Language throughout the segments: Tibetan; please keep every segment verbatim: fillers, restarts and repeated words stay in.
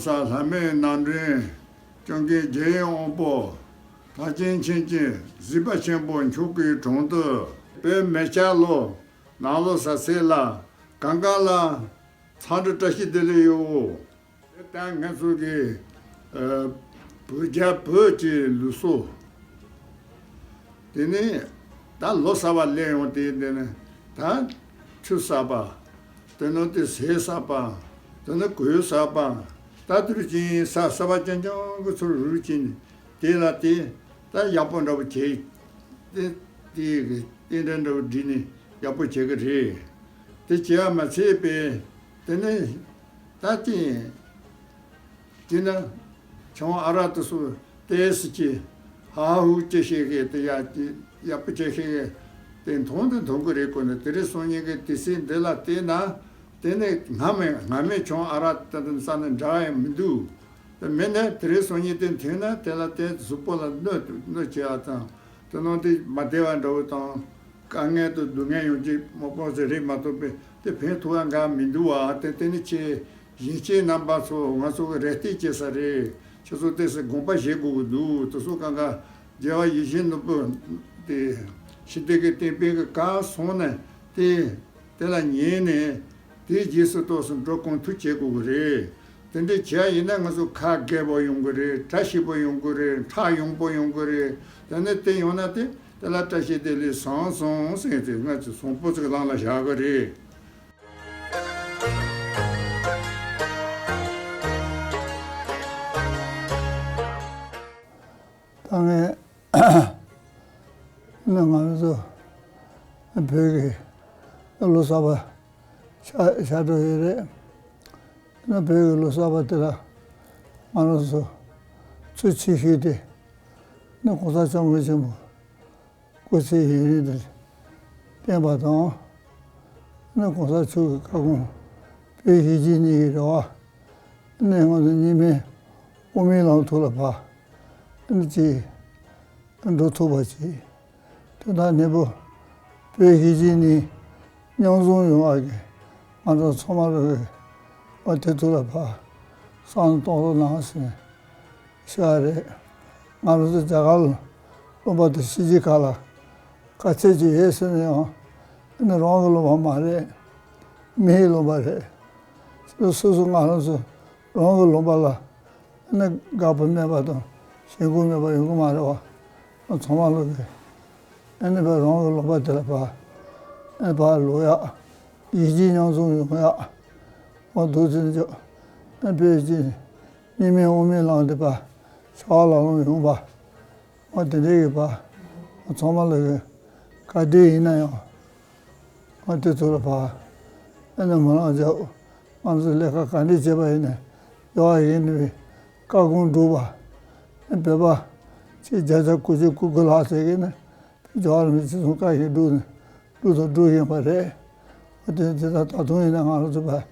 ས་ལྷ་མོའི་རྣམ་འདྲེན། སྐྱོང་མཁན་རྒྱལ་བའི་དབང་པོ། ཐམས་ཅད་མཁྱེན་ཅིང་གཟིགས་པ་ཆེན་པོ་མཆོག་གི་དྲུང་དུ། དཔེ་མེ་ལྕགས་ལོ། ནང་ལོ་ཟ་སྲས་ལ། གང་ག་ལ། འཚམས་འདྲི་བཀྲ་ཤིས་བདེ་ལེགས་ཡོད། དེ་ལྟར་ང་ཚོ་གི་ཨ་བོད་རྒྱ་བོད་ཀྱི་ལུགས་སྲོལ། དེ་ནས་ད་ལོ་གསར་པ་སླེབས་ཡོང་དུས་དེ་ནས་ད་ཆུ་གསར་པ། དེ་ནས་དེ་ཟས་གསར་པ། དེ་ནས་གོས་གསར་པ། ད་དུས་རྒྱུན་ས་གསར་པ་རྐྱང་རྐྱང་གི་ཚུར་རུལ་ཕྱིན་ནས་དེ་ལ་དེ་ད་ཡག་པོ་འདྲ་པོ་བྱས། དེ་དེ་གི་རྟེན་འབྲེལ་འདྲ་པོ་བསྒྲིགས་ནས་ཡག་པོ་བྱེད་ཀྱི་རེད། དེ་བྱས་པ་མ་ཚད་པས་དེ་ནས་ད་དེ། དེ་ན་ཆུང་ཨ་རག་དེ་ཚོ་ཏོག་ཙམ་ཅིག་ཧ་ཧུ་ཅིག་བྱེད་མཁན་དེ་ཡག་ཅིག་ཡག་པོ་ཅིག་བྱེད་མཁན་དེ་མཐོང་དུ་མཐོང་གི་རེད། ཁོ་ནི་དེ་རིང་སང་ཉིན་གྱི་དུས་ཚོད་འདི་ལ་བལྟས་ན་དེ་ནི་སྔ་མའི་སྔ་མའི་ཆུང་ཨ་རག་དེ་དང་ས་ནི་འདྲ་ཡང་མི་འདུག་དེ་མིན་ན་དེ་རིང་སང་ཉིན་དེ་མཐོང་ན་དེ་ལ་དེ་གཟུགས་པོ་ལ་གནོད་གནོད་བྱེད་པ་དང་དེ་ནང་དེ་མ་བདེ་བ་འདྲ་བོ་དང་། དཀའ་ངལ་དང་སྡུག་བསྔལ་ཡོང་རྒྱུ་མང་པོ་ཞིག་རེད་མ་གཏོགས་པའི་དེ་ཕན་ཐོགས་པ་འགའ་མི་འདུག་བ། དེ་དེ་ནི་ཁྱེད་གཞོན་སྐྱེས་རྣམ་པ་ཚོ་ང་ཚོ་གི་རེ་ལྟོས་བྱེད་ས་རེད། ཁྱེད་ཚོ་ཏོག་ཙམ་དགོངས་པ་བཞེས་དགོས་ཀྱི་འདུག་དེ་ཚོ་གང་ག་རྒྱལ་བ་ཡིད་བཞིན་ནོར་བུ་དེ་ཞི་བདེ་གི་བསྟན་པའི་གི་བཀའ་གསུངས་ནས་དེ་དེ་ལ་ཉན་ནས་དེའི་རྗེས་སུ་ཏོག་ཙམ་འགྲོ་གང་ཐུབ་བྱེད་དགོས་ཀྱི་རེད། དེ་འདྲ་བྱས་ཡིན་ན་ང་ཚོ་ཁ་རྒས་པོ་ཡོང་གི་རེད། བཀྲ་ཤིས་པོ་ཡོང་གི་རེད། ཁྲག་ཡོང་པོ་ཡོང་གི་རེད། དེ་ནས་དེ་ཡོང་ན་དེ། དེ་ལ་བཀྲ་ཤིས་བདེ་ལེགས་བཟང་སོང་ཟེར་ཏེ་ང་ཚོས་བཟང་པོ་ཅིག་ལམ་ལ་བཞག་གི་རེད། ད་ངས་ནི་ང་རང་ཚོ་བོད་ཀྱི་ལོ་གསར་པ་ཆགས་ཆགས་འགྲོ་ཡི་རེད། ནི་བོད་ཀྱི་ལོ་གསར་པ་དེ་ལ་ང་རང་ཚོ་ཚུལ་ཆེ་ཤོས་དེ་ནི་གོང་ས་སྐྱབས་མགོན་ཆེན་པོ་སྐུ་ཚེ་ཡུན་རིང་དུ་བརྟན་པ་དང་། ནི་གོང་ས་མཆོག་གི་བཀའ་དགོངས་བོད་གཞིས་བྱེས་གཉིས་ཀྱི་རེ་བ་ནི་ང་ཚོ་གཉིས་སྨན་དབུ་མའི་ལམ་ཐོག་ལ་ཕར་ནི་ཅིག་འགྲོ་ཐུབ་པ་ཅིག་དོན་དག་ནི་བོད་བོད་གཞིས་བྱེས་གཉིས་མཉམ་འཛོམས་ཡོང་བ་གི་ང་ཚོ་ཚང་མ་རེ་བ་དེ་ཐོག་ལ་ཕར་བསམ་བློ་གཏོང་རོགས་གནང་ཟེར་ནས། ཤ་རེད། ང་རང་ཚོ་རྒྱ་གར་ལ་སློབ་པ་དང་ཤེས་བྱའི་ཁ་ལ་དཀའ་ཚེགས་ཅིག་ཡོད་ཟེར་ན་ཡང་ཨ་ནི་རང་གི་སློབ་པ་མ་རེད། མིའི་སློབ་པ་རེད། སོ་སོ་ང་རང་ཚོ་རང་གི་སློབ་པ་ལ་ཨ་ནི་དགའ་པོ་མེད་པ་དང་ཞེན་ཁོག་མེད་པ་ཡོང་གི་མ་རེད་བ། ཚང་མ་ལོག་གི་ཨ་ནི་བ་རང་གི་སློབ་པ་དེ་ལ་བ་ཨ་ནི་བ་ལོག་ཡག་ཡིད་ཆེས་མཉམ་འཛོམས་ཡོང་ཡག་འོ་འདུག་ཟེར་ནས་ཨ་ནི་བོད་ཀྱི་གཉིས་སྨན་དབུ་མའི་ལམ་དེ་བ་ཕྱག་ལ་ལོང་ཡོང་བ། འོ་དེ་འདྲའི་གི་བ། འོ་ཚང་མ་ལ་གི་ག་དུས་ཡིན་ན་ཡང་། འོ་དེ་ཚོ་ལ་བ། ཨེ་ནི་མི་ལང་རྒྱག་ང་ཚོ་ལས་ཀ་ག་འདྲས་བྱས་པ་ཡིན་ན་ཡོག་ཡིན་ནི་བཀའ་དགོངས་སྒྲུབ་པ། ཨེ་བོད་པ་ཅིག་བརྒྱ་ཆ་དགུ་བཅུ་དགུ་དགུ་ལྷག་ཙམ་གྱིས་ནི་རྒྱལ་བ་རིན་པོ་ཆེ་གསུང་བཀའ་བཞིན་སྒྲུབ་ནས་སྒྲུབ་དང་སྒྲུབ་བཞིན་པ་རེད། འོ་དེ་དེ་ད་ད་དུང་ཡིན་ན་ང་རང་ཚོ་བ།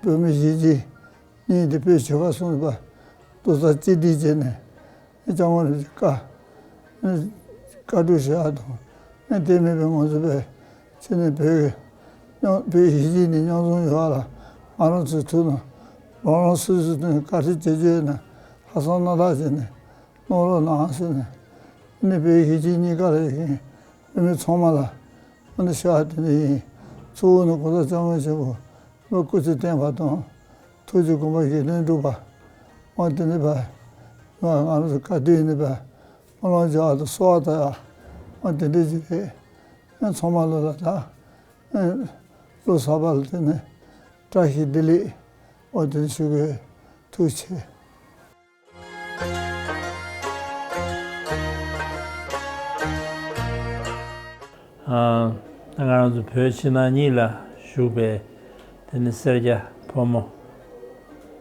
བོད་མི་གཞིས་བྱེས་གཉིས་དེ་བོད་ཆོལ་ཁ་གསུམ་པ་རྡོག་རྩ་གཅིག་སྒྲིལ་བྱས་ནས་སྐྱབས་མགོན་རིན་པོ་ཆེ་བཀའ་བཀའ་སྒྲུབ་བྱེད་ཡག་དང་དེ་མིན་པའི་ང་ཚོ་བས་ཕྱི་ནས་བོད་ཀྱི་མཉམ་བོད་གཞིས་བྱེས་གཉིས་མཉམ་འཛོམས་ཡོང་བ་ལ་ང་རང་ཚོའི་ཐུགས་ནང་རང་རང་སོ་སོའི་ཐོག་ནས་བཀའ་དྲིན་རྗེས་བརྗོད་ནས་ལྷག་བསམ་རྣམ་དག་བྱས་ནས་གནང་རོགས་གནང་ཟེར་ནས་ཨ་ནི་བོད་གཞིས་བྱེས་གཉིས་ཀ་ལ་ཡིན་བོད་མི་ཚང་མ་ལ། ཨ་ནི་ཤ་དེ་ནི་ཡིན། གཙོ་བོ་ནི་གོང་ས་སྐྱབས་མགོན་ཆེན་པོ་ལ་སྐུ་ཚེ་བརྟན་པ་དང་། ཐུགས་ཀྱི་དགོངས་པ་བཞེད་དོན་འགྲུབ་པ། འོ་དེ་ནི་བ། ང་ང་རང་ཚོ་ག་དུས་ནི་བ། སྨོན་ལམ་རྒྱག་དང་གསོལ་བ་བཏབ་ཡག་འོ་དེ་འདྲ་ཞིག་རེད། ཨ་ཚང་མ་ལོ་ལ་ད། ཨ་ལོ་གསར་པ་ལ་དེ་ནི་བཀྲ་ཤིས་བདེ་ལེགས་འོ་དེ་ནི་ཞུ་དགོས། ཐུགས་རྗེ་ཆེ། ཨ། ང་རང་ཚོ་བོད་ཕྱི་ནང་གཉིས་ལ་བཞུགས་པའི་དེ་ནི་སེར་སྐྱ་ཕོ་མོ་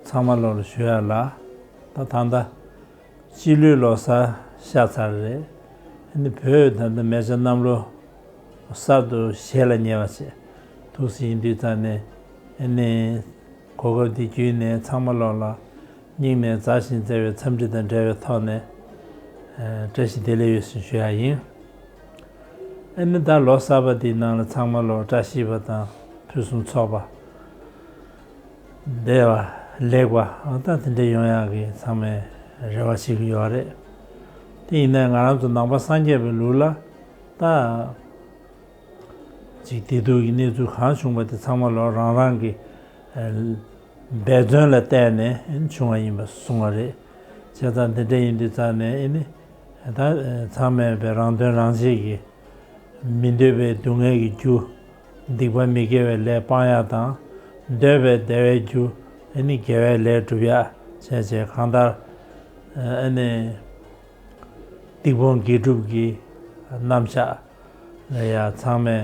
ཚང་མ་ལོ་ལ་ཞུ་ཡག་ལ། ད་ད་ལྟ་སྤྱི་ལོའི་ལོ་གསར་ཤར་ཚར་རེད། ཨ་ནི་བོད་ད་ལྟ་མེ་བྱ་གནམ་ལོ་གསར་དུ་གཞས་ལ་ཉེ་བ་བྱས། འདུག་སེ་ཡིན་དུས་ཙང་ནས་ཨ་ནི་གོ་སྐབས་འདི་བརྒྱུད་ནས་ཚང་མ་ལོ་ལ་སྙིང་ནས་མཛའ་ཞིང་བརྩེ་བའི་འཚམས་འདྲི་དང་འབྲེལ་བའི་ཐོག་ནས་ཨ་བཀྲ་ཤིས་བདེ་ལེགས་ཡོད་ཟེར་ཞུ་ཡག་ཡིན། ཨ་ནི་ད་ལོ་གསར་པ་འདིའི་ནང་ལ་ཚང་མ་ལོ་བཀྲ་ཤིས་པ་དང་ཕུན་སུམ་ཚོགས་པ་བདེ་བ་ ལེགས་པ་ད་དེ་འདྲ་ཡོང་ཡག་གི་ཚང་མས་རེ་བ་བྱེད་ཀྱི་ཡོད་རེད། དེ་ཡིན་ན་ང་རང་ཚོ་ནང་པ་སངས་རྒྱས་པའི་ལུགས་ལ་ད་ཅིག་བདེ་སྡུག་གི་གནས་ཚུལ་གང་བྱུང་བ་དེ་ཚང་མ་ལོ་རང་རང་གི་འབད་བརྩོན་ལ་བརྟེན་ནས་བྱུང་བ་ཡིན་པ་གསུང་བ་རེད། བྱས་ཙང་འདི་འདྲ་ཡིན་དུས་ཙང་ནས་ཨེ་ནི་ད་ཚང་མས་པའི་རང་དོན་རང་གཅེས་ཀྱི་མི་འདོད་པའི་སྡུག་བསྔལ་གྱི་རྒྱུ། སྡིག་པ་མི་དགེ་བའི་ལས་སྤང་ཡག་དང་། འདོད་པའི་བདེ་བའི་རྒྱུ། ཨེ་ནི་དགེ་བའི་ལས་སྒྲུབ་ཡག་བྱས་བྱས་གང་ལྟར་ཨེ་ནི་སྡིག་སྤོང་དགེ་སྒྲུབ་ཀྱི་རྣམ་གཞག་ལ་ཡ་ཚང་མས་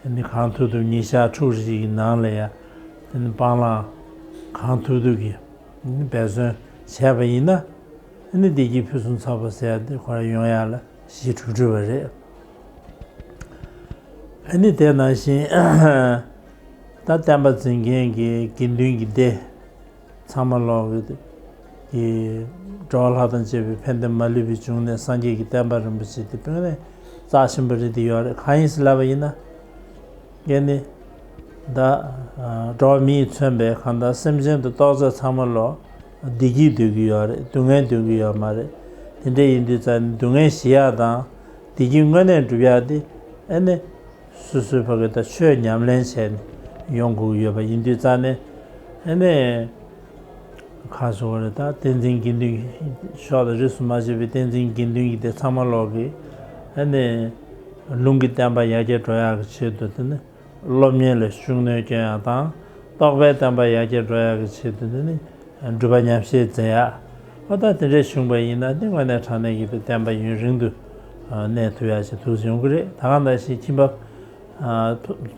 ཨེ་ནི་གང་ཐུབ་ཐུབ་ཉིན་ཞག་ཕྲུགས་རེ་ཞིག་གི་ནང་ལ་ཡ་ཨེ་ནི་སྤང་བླང་གང་ཐུབ་ཐུབ་ཀྱིས་ཨེ་ནི་འབད་བརྩོན་བྱས་པ་ཡིན་ན། ཨ་ནི་བདེ་སྐྱིད་ཕུན་སུམ་ཚོགས་པ་ཟེར་ཡ་དེ་ཁོ་རང་ཡོང་ཡ་ལ་གཞི་གྲུབ་གྲུབ་པ་རེད། ཨ་ནི་དེ་ནང་བཞིན་ད་བསྟན་པ་འཛིན་མཁན་གྱི་དགེ་འདུན་གྱི་སྡེ་ཚང་མ་ལོག་གི་འགྲོ་བ་ལྷ་དང་བཅས་པའི་ཕན་བདེ་མ་ལུས་པའི་འབྱུང་གནས་སངས་རྒྱས་ཀྱི་བསྟན་པ་རིན་པོ་ཆེ་དེ་དཔེ་ནས་རྩ་ཆེན་པོ་རེད་དེ་ཡོད་རེད། གང་ཡིན་ཟེར་ལབ་པ་ཡིན་ན། ངས་ནི་ད་འགྲོ་བ་མི་ཡིས་མཚོན་པའི་གང་ལྟར་སེམས་ཅན་དུ་གཏོགས་ཚད་ཚང་མ་ལོ་བདེ་སྐྱིད་འདོད་ཀྱི་ཡོད་རེད། སྡུག་བསྔལ་འདོད་ཀྱི་ཡོད་མ་རེད། དེ་འདྲ་ཡིན་དུས་ཙང་ནི་སྡུག་བསྔལ་ཞི་ཡག་དང་བདེ་སྐྱིད་དངོས་གནས་འགྲུབ་ཡག་དེ་ཨ་ནི་སོ་སོའི་ཕ་གི་ད་ཆོས་ཉམས་ལེན་བྱས་ནས་ཡོང་དགོས་ཀྱི་ཡོད་པ་ཡིན་དུས་ཙང་ནི་ཨ་ནི། ཁ་སོ་རེ་ད་བསྟན་འཛིན་དགེ་འདུན་གྱི་ཕྱོགས་ལ་རིས་སུ་མ་ཆད་པའི་བསྟན་འཛིན་དགེ་འདུན་གྱི་སྡེ་ཚང་མ་ལོག་གི་ཨ་ནི་ལུང་གི་བསྟན་པ་ཡར་རྒྱས་འགྲོ་ཡག་གི་ཆེད་དུ་དེ་ནི་སློབ་གཉེར་ལ་ཤུགས་སྣོན་སྐྱོན་ཡག་དང་། རྟོགས་པའི་བསྟན་པ་ཡར་རྒྱས་འགྲོ་ཡག་གི་ཆེད་དུ་དེ་ནི་སྒྲུབ་པ་ཉམས་བཞེས་མཛད་ཡག་འོ་ད་དེ་འདྲས་བྱུང་བ་ཡིན་ན་དེ་དངོས་གནས་དྲང་གནས་ཀྱི་བསྟན་པ་ཡུན་རིང་དུ་གནས་ཐུབ་ཡག་ཅིག་ཐུགས་སུ་ཡོང་གི་རེད། ད་ག་ནང་བཞིན་ཁྱིམ་པ་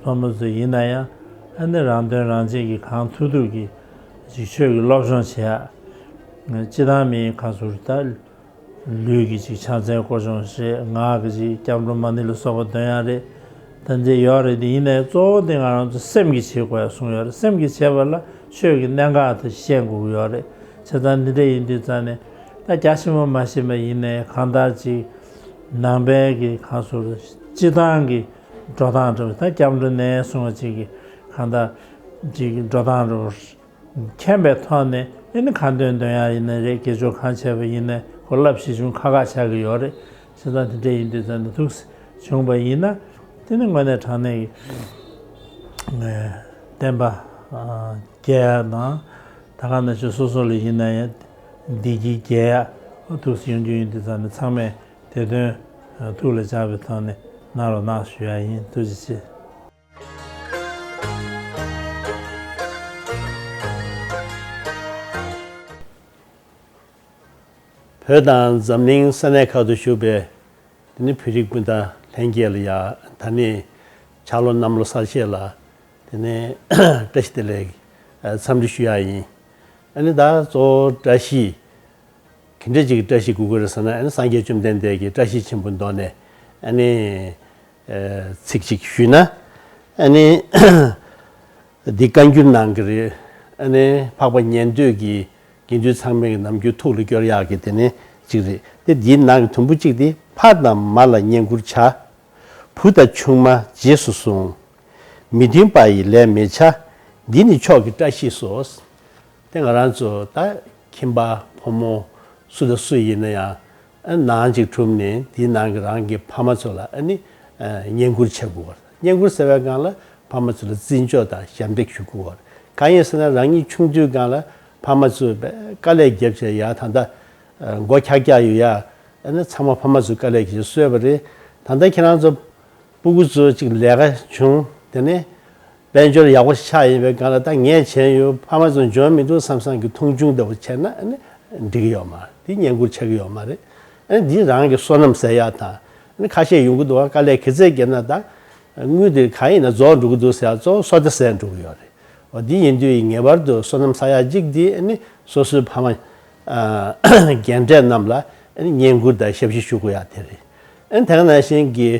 ཕོ་མོ་ཚོ་ཡིན་ན་ཡང་ཨ་ནི་རང་དོན་རང་གཅེས་ཀྱི་གང་ཐུབ་ཐུབ་ཀྱི། ཅིག་ཆོས་ཀྱི་སློབ་སྦྱོང་བྱེད་ཡག་སྤྱི་བཏང་མིའི་ཁ་ཟུར་ད་ལུས་ཀྱི་ཅིག་ཕྱག་འཚལ་སྐོར་སྦྱོང་བྱེད། ངག་གི་ཅིག་སྐྱབས་འགྲོ་མ་ཎི་ལ་སོགས་པ་འདོན་ཡག་རེད། ད་འདི་ཡོད་རེད། འདི་ཡིན་ནའི་གཙོ་བོ་འདི་ང་རང་ཚོ་སེམས་ཀྱིས་བྱེད་དགོས་ཡག་གསུངས་ཡོད་རེད། སེམས་ཀྱིས་བྱེད་པ་ལ་ཆོས་ཀྱི་གནད་འགག་དེ་ཤེས་དགོས་ཀྱི་ཡོད་རེད། བྱས་ཙང་འདི་འདྲ་ཡིན་དུས་ཙང་ནས་ད་རྒྱ་ཆེན་པོ་མ་ཤེས་པ་ཡིན་ནའི་གང་ལྟར་ཅིག་ནང་པའི་གི་ཁ་ཟུར་སྤྱི་བཏང་གི་འགྲོ་སྟངས་འདྲ་བོ་ད་སྐྱབས་འགྲོ་ནས་གསུངས་པ་ཅིག་གི་གང་ལྟར་ཅིག་འགྲོ་སྟངས་འདྲ་བོ། མཁྱེན་པའི་ཐོག་ནས་ཨེ་ནི་ཁ་འདོན་འདོན་ཡག་ཡིན་ན་རེད། དགེ་སྦྱོར་གང་བྱས་པ་ཡིན་ནའི་ཁོ་རླབས་ཆེ་ཆུང་ཁ་ཁ་ཆགས་ཀྱི་ཡོད་རེད། བྱས་ཙང་དེ་འདྲ་ཡིན་དུས་ཙང་ནས་ཐུགས་བྱུང་བ་ཡིན་ན་དེ་ནི་དངོས་གནས་དྲང་གནས་ཀྱི་བསྟན་པ་རྒྱས་ཡག་དང་། ད་ག་ནང་བཞིན་སོ་སོ་ལ་ཡིན་ན་ཡང་བདེ་སྐྱིད་རྒྱས་ཡག་ཐུགས་སུ་ཡོང་རྒྱུ་ཡིན་དུས་ཙང་ནས་ཚང་མས་དེ་དོན་ཐུགས་ལ་འཇགས་པའི་ཐོག་ནས་གནང་རོགས་གནང་ཞུ་ཡག་ཡིན། ཐུགས་རྗེ་ཆེ། བོད་དང་འཛམ་གླིང་ས་གནས་ཁག་ཏུ་བཞུགས་པའི་དེ་ནི་བོད་རིགས་སྤུན་ཟླ་ལྷན་རྒྱས་ལ་ཡང་ད་ནི་ཕྱག་ལོ་གནམ་ལོ་གསར་བཞད་ལ་དེ་ནི་བཀྲ་ཤིས་བདེ་ལེགས་འཚམས་འདྲི་ཞུ་ཡག་ཡིན། ཨ་ནི་ད་གཙོ་བོ་བཀྲ་ཤིས་ག་འདྲ་ཅིག་གི་བཀྲ་ཤིས་དགོས་ཀྱི་རེད་ཟེར་ན། ཨ་ནི་སངས་རྒྱས་བཅོམ་ལྡན་འདས་ཀྱིས་བཀྲ་ཤིས་ཆེན་པོའི་མདོ་ནས་ཨ་ནི་ཚིག་གཅིག་ཞུས་ན། ཨ་ནི་འདི་བཀའ་འགྱུར་ནང་གི་རེད། ཨ་ནི་འཕགས་པ་ཉན་ཐོས་ཀྱིས་དགེ་འདུན་ཚང་མའི་ནམ་རྒྱུན་ཐུགས་ལ་སྐྱོར་ཡག་གི་དེ་ནི་གཅིག་རེད། དེ་འདིའི་ནང་གི་དུམ་བུ་གཅིག་དེ། ཕ་དང་མ་ལ་བསྙེན་བཀུར་བྱ། བུ་དང་ཆུང་མ་རྗེས་སུ་བཟུང་། མི་མཐུན་པ་ཡི་ལས་མི་བྱ། འདི་ནི་མཆོག་གི་བཀྲ་ཤིས་སོ། དེ་ང་རང་ཚོ་ད་ཁྱིམ་པ་ཕོ་མོ་སུ་དང་སུ་ཡིན་ན་ཡང་ནང་ཅིག་གྲུབ་ནས་དེའི་ནང་གི་རང་གི་ཕ་མ་ཚོ་ལ་ཨ་ནི་བསྙེན་བཀུར་བྱེད་དགོས་པ་རེད། བསྙེན་བཀུར་ཟེར་བའི་སྒང་ལ་ཕ་མ་ཚོ་ལ་བརྩི་འཇོག་དང་ཞབས་འདེགས་ཞུ་དགོས་པ་རེད། གང་ཡིན་ཟེར་ན་རང་ཉིད་ཆུང་དུས་སྒང་ལ་ཕ་མ་ཚོས་དཀའ་ལས་བརྒྱབ་བྱས་ཡ་ད་ལྟ་མགོ་འཁྱག་འཁྱག་ཡོད་ཡ། ཨ་ནི་ཚང་མ་ཕ་མ་ཚོས་དཀའ་ལས་བརྒྱབ་བྱས་གསོས་པ་རེད། ད་ལྟ་ཁྱེད་རང་ཚོ་སྤུ་གུ་ཚོ་ཅིག་ལས་ཀ་བྱུང་། དེ་ནས་དཔལ་འབྱོར་ཡག་པོ་ཞིག་ཆགས་ཡིན་པའི་སྒང་ལ་ད་ངས་བྱས་ཡོད། ཕ་མ་ཚོ་འཇོན་མི་འདུག་བསམ་བསམ་གྱི་མཐོང་ཆུང་འདྲ་བོ་བྱས་ན་ཨ་ནི་འགྲིག་གི་ཡོད་མ་རེད། དེ་བསྙེན་བཀུར་ཆགས་ཀྱི་ཡོད་མ་རེད། ཨ་ནི་འདི་རང་གི་བསོད་ནམས་ཟད་ཡག་དང་། ཨ་ནི་ཁ་ཤས་ཡོང་གི་འདུག་བ། དཀའ་ལས་ག་ཚད་བརྒྱབ་ན་ད་དངུལ་དེ་གང་ཡིན་ན་རྫོགས་འགྲོ་གི་འདུག་ཟེར་ཡག་གཙོ་བོ་བསོད་བདེ་ཟད་འགྲོ་གི་ཡོད་རེད། འོ་འདི་ཡིན་དུས་ངེས་པར་དུ་བསོད་ནམས་བསགས་ཡག་གཅིག་འདི་ཨ་ནི་སོ་སོའི་ཕ་མ་རྒན་གྲས་རྣམས་ལ་ཨ་ནི་བསྙེན་བཀུར་དང་ཞབས་ཕྱི་ཞུ་དགོས་ཡག་དེ་རེད། ཨ་ནི་དེ་ག་ནང་བཞིན་གྱི་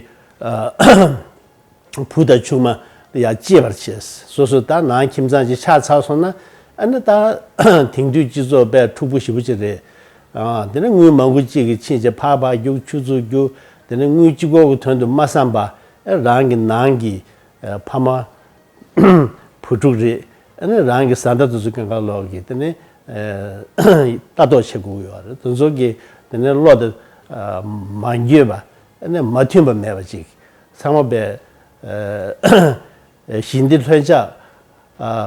བུ་དང་ཆུང་མ་ལ་ཡང་གཅེས་པར་བྱེད། སོ་སོ་ད་ནང་ཁྱིམ་ཚང་ཅིག་ཆགས་ཚར་སོང་ན་ཨ་ནི་ད་དེང་དུས་སྤྱི་ཚོགས་དཔེ་འཁྲུག་པོ་ཞེ་པོ་ཅིག་རེད། དེ་ནས་དངུལ་མང་པོ་ཅིག་གིས་ཕྱིན་བྱས་ཕར་ཕར་རྒྱུག་ཆུ་ཚོད་རྒྱུག་དེ་ནས་དངུལ་གཅིག་པོ་གི་དོན་དུ་མ་བསམ་པ་རང་གི་ནང་གི་ཕ་མ་བུ་ཕྲུག་རེད། ཨ་ནི་རང་གི་བཟའ་ཟླ་དེ་ཚོ་སྒང་ག་ལོག་གི་དེ་ནི་ལྟ་རྟོག་བྱེད་དགོས་ཀྱི་ཡོད་རེད། དེ་ཚོ་གི་དེ་ནི་བློ་དེ་མ་འགྱོད་པ། ཨ་ནི་མ་མཐུན་པ་མེད་པ་ཅིག་ཚང་མ་བས་ཞི་བདེ་ལྷོད་འཇགས།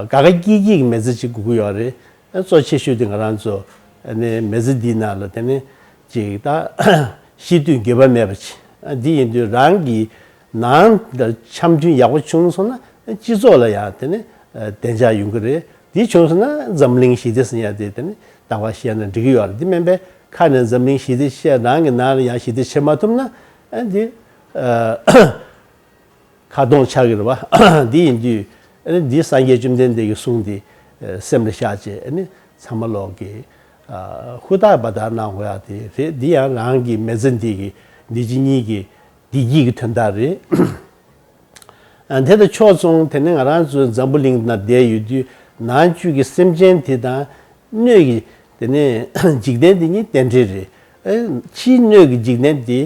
དགའ་དགའ་སྐྱིད་སྐྱིད་ཀྱི་མི་ཚེ་ཅིག་དགོས་ཀྱི་ཡོད་རེད། གཙོ་ཆེ་ཤོས་དེ་ང་རང་ཚོ་ཨ་ནི་མི་ཚེ་འདིའི་ནང་ལ་དེ་ནི་ཅིག་ད་ཤི་དུས་འགྱོད་པ་མེད་པ་ཅིག་འདི་ཡིན་དུས་རང་གི་ནང་དང་འཆམ་མཐུན་ཡག་པོ་བྱུང་སོང་ན་སྤྱི་ཚོགས་ལ་ཡང་དེ་ནི་བདེ་འཇགས་ཡོང་གི་རེད། འདི་བྱུང་སོང་ན་འཛམ་གླིང་ཞི་བདེ་ཟེར་ཡ་དེ་དེ་ནི་རྟག་པར་བཤད་ན་འགྲིག་གི་ཡོད་རེད། འདི་མིན་པའི་ཁ་ནས་འཛམ་གླིང་ཞི་བདེ་བཤད། རང་གི་ནང་ལ་ཡང་ཞི་བདེ་བྱེད་མ་ཐུབ་ན་ཨ་འདི་ཁ་སྟོང་ཆགས་ཀྱི་རེད་བ། འདི་ཡིན་དུས་ཨ་ནི་འདི་སངས་རྒྱས་བཅོམ་ལྡན་འདས་ཀྱི་གསུང་འདི་སེམས་ལ་བཞག་བྱས་ཨ་ནི་ཚང་མ་ལོག་གི་ཧུར་ཐག་འབད་ཐག་གནང་དགོས་ཡ་དེ་རེད། འདི་ཡང་རང་གི་མི་ཚེ་འདི་གི་འདི་ཕྱི་གཉིས་ཀྱི་བདེ་སྐྱིད་ཀྱི་དོན་དག་རེད། ཨ་དེ་དང་ཕྱོགས་མཚུངས་དེ་ནི་ང་རང་ཚོ་འཛམ་བུ་གླིང་ན་བསྡད་ཡོད་དུས་ནང་བཅུད་ཀྱི་སེམས་ཅན་དེ་དང་སྣོད་ཀྱི་དེ་ནི་འཇིག་རྟེན་དེ་གཉིས་རྟེན་འབྲེལ་རེད། ཨ་ཕྱིའི་སྣོད་ཀྱི་འཇིག་རྟེན་དེ་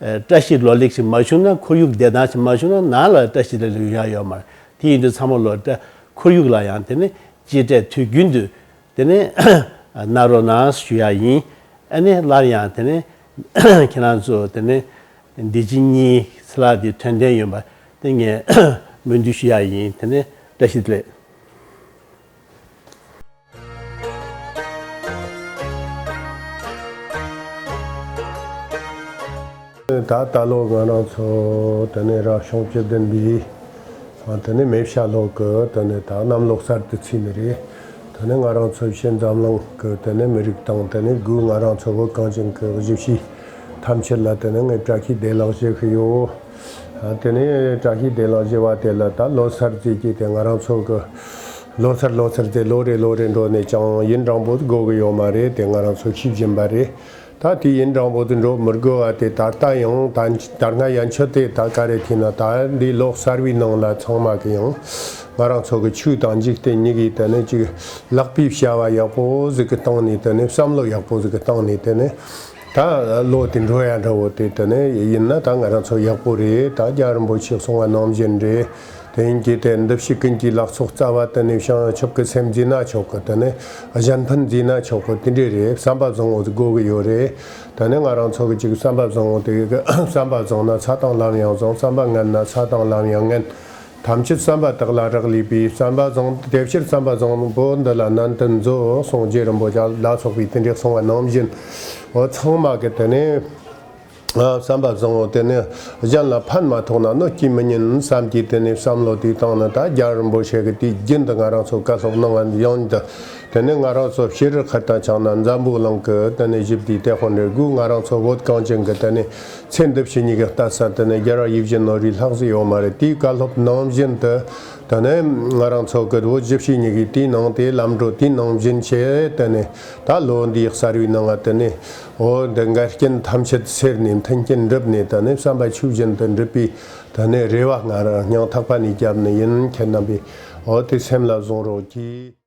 ཨ་བཀྲ་ཤིས་ལོ་ལེགས་ཤིག་མ་བྱུང་ན། ཁོར་ཡུག་བདེ་ཐང་ཞིག་མ་བྱུང་ན་ནང་ལ་བཀྲ་ཤིས་ལོ་ལེགས་ཡོང་ཡ་ཡོད་མ་རེད། དེ་ཡིན་དུས་ཚང་མ་ལོ་བཀྲ་ཁོར་ཡུག་ལ་ཡང་དེ་ནི་གཅེས་སྤྲས་དུས་རྒྱུན་དུ་དེ་ནས་གནང་རོགས་གནང་ཞུ་ཡ་ཡིན། ཨ་ནི་སླར་ཡང་དེ་ནས་ཁྱེད་རང་ཚོ་དེ་ནས་འདི་ཕྱི་གཉིས་ཚེ་ལྷག་འདི་དོན་ལྡན་ཡོང་བ་དེ་ངས་སྨོན་འདུན་ཞུ་ཡ་ཡིན། དེ་ནས་བཀྲ་ཤིས་བདེ་ལེགས། ད་ད་ལོ་ང་རང་ཚོ་དེ་ནས་རབ་བྱུང་བཅུ་བདུན་པའི་ཨ་དེ་ནས་མེ་བྱ་ལོ་གི་དེ་ནས་ད་གནམ་ལོ་གསར་དུ་ཚུད་ནི་རེད། དེ་ནས་ང་རང་ཚོ་ཕྱི་འཛམ་གླིང་གི་དེ་ནས་མི་རིགས་དང་དེ་ནས་སྒོས་ང་རང་ཚོ་བོད་གངས་ཅན་གི་གཞིས་བྱེས་ཐམས་ཅད་ལ་དེ་ནས་ངས་བཀྲ་ཤིས་བདེ་ལེགས་ཞུ་གི་ཡོད། ཨ་དེ་ནས་བཀྲ་ཤིས་བདེ་ལེགས་ཞུ་བ་དེ་ལ་ད་ལོ་གསར་ཟེར་གྱི་དེ་ང་རང་ཚོ་གི་ལོ་གསར་ལོ་གསར་དེ་ལོ་རེ་ལོ་རེ་འགྲོ་ནས་ཀྱང་ཡུན་རིང་པོ་དགོས་གི་ཡོད་མ་རེད། དེ་ང་རང་ཚོ་ཤེས་བཞིན་པ་རེད། ད་དེ་ཡུན་རིང་པོ་དུ་འགྲོ་མི་དགོས་པ་དེ་ད་ལྟ་ཡང་ད་ད་སྔ་ཡན་ཆད་དེ་ད་ག་རེ་ཐེ་ན་ད་འདི་ལོ་གསར་བའི་ནང་ལ་ཚང་མ་གི་ཡང་ང་རང་ཚོ་གི་ཆོས་དང་འཇིག་རྟེན་གཉིས་ཀྱི་དེ་ནས་ཅིག་ལག་པའི་བྱ་བ་ཡག་པོ་ཟིག་གི་སྟེང་ནས་དེ་ནས་བསམ་བློ་ཡག་པོ་ཟིག་གི་སྟེང་ནས་དེ་ནས་ད་ལོ་དེ་འགྲོ་ཡ་འདྲ་བོ་དེ་དེ་ནས་ཡིན་ན་ད་ང་རང་ཚོ་ཡག་པོ་རེད། ད་རྒྱལ་བ་རིན་པོ་ཆེ་གསུང་བ་ནང་བཞིན་རེད། དེ་ཡིན་གྱི་དེ་འདི་ཕྱི་ཀུན་གྱི་ལག་ཚོགས་རྩ་བ་དེ་ནས་བྱང་ཆུབ་ཀྱི་སེམས་འཛིན་ན་ཆོག་གི། དེ་ནས་གཞན་ཕན་འཛིན་ན་ཆོག་གི། དེ་འདྲས་རེད། བསམ་པ་བཟང་བོ་དགོས་གི་ཡོད་རེད། དེ་ནས་ང་རང་ཚོ་གི་ཅིག་བསམ་པ་བཟང་བོ་དེ་གི་བསམ་པ་བཟང་ན་ཚ་དང་ལམ་ཡང་བཟང་། བསམ་པ་ངན་ན་ཚ་དང་ལམ་ཡང་ངན། ཐམས་ཅད་བསམ་པ་དག་ལ་རག་ལས་པས། བསམ་པ་བཟང་དེ་ཕྱིར་བསམ་པ་བཟང་པོ་འདི་ལ་ནན་ཏན་མཛོད་གསུངས། རྗེ་རིན་པོ་ཆེ་ལ་སོགས་པའི་དེ་འདྲས་གསུང་བ་ནང་བཞིན། འོ་ཚང་མ་གི་དེ་ནས་ཨ་བསམ་པ་བཟང་བོ་དེ་ནས་གཞན་ལ་ཕན་མ་ཐོགས་ན་གནོད་ཀྱིས་མི་ཉན་བསམ་གྱི་དེ་ནས་བསམ་བློ་དེ་བཏང་ན་ད་རྒྱལ་བ་རིན་པོ་ཆེ་གི་དུས་རྒྱུན་དུ་ང་རང་ཚོ་བཀའ་སློབ་གནང་བ་ཡོང་དུ། དེ་ནས་ང་རང་ཚོ་ཕྱི་རུ་ཁ་ཏང་ཆགས་ན་འཛམ་བུ་གླིང་གི་དེ་ནས་ཞི་བདེའི་དེད་དཔོན་རེ་དགོས། ང་རང་ཚོ་བོད་གངས་ཅན་གི་དེ་ནས་ཚེ་འདི་ཕྱི་གཉིས་ཀྱི་ལྟ་ས་དེ་ནས་རྒྱལ་བ་ཡིད་བཞིན་ནོར་བུའི་ལྷག་ཟིག་ཡོད་མ་རེད། དེའི་བཀའ་སློབ་ནང་བཞིན་དུ་དེ་ནས་ང་རང་ཚོ་གི་བོད་ཞི་བྱེས་གཉིས་ཀྱི་དེའི་ནང་དེ་ལམ་འགྲོ་དེའི་ནང་བཞིན་བྱས། དེ་ནས་ད་ལོ་འདིའི་གསར་བའི་ནང་ང་དེ་ནས་འོ་འདི་འགལ་རྐྱེན་ཐམས་ཅད་སེལ་ནས་མཐུན་རྐྱེན་འགྲུབ་ནས་དེ་ནས་བསམ་པ་ཆོས་བཞིན་དུ་འགྲུབ་པའི་དེ་ནས་རེ་བ་ང་རང་སྙིང་ཐག་པ་ནས་བརྒྱབ་ནི་ཡིན། ཁྱེད་རྣམ་པས་འོ་དེ་སེམས་ལ་བཟུང་རོགས་གྱིས།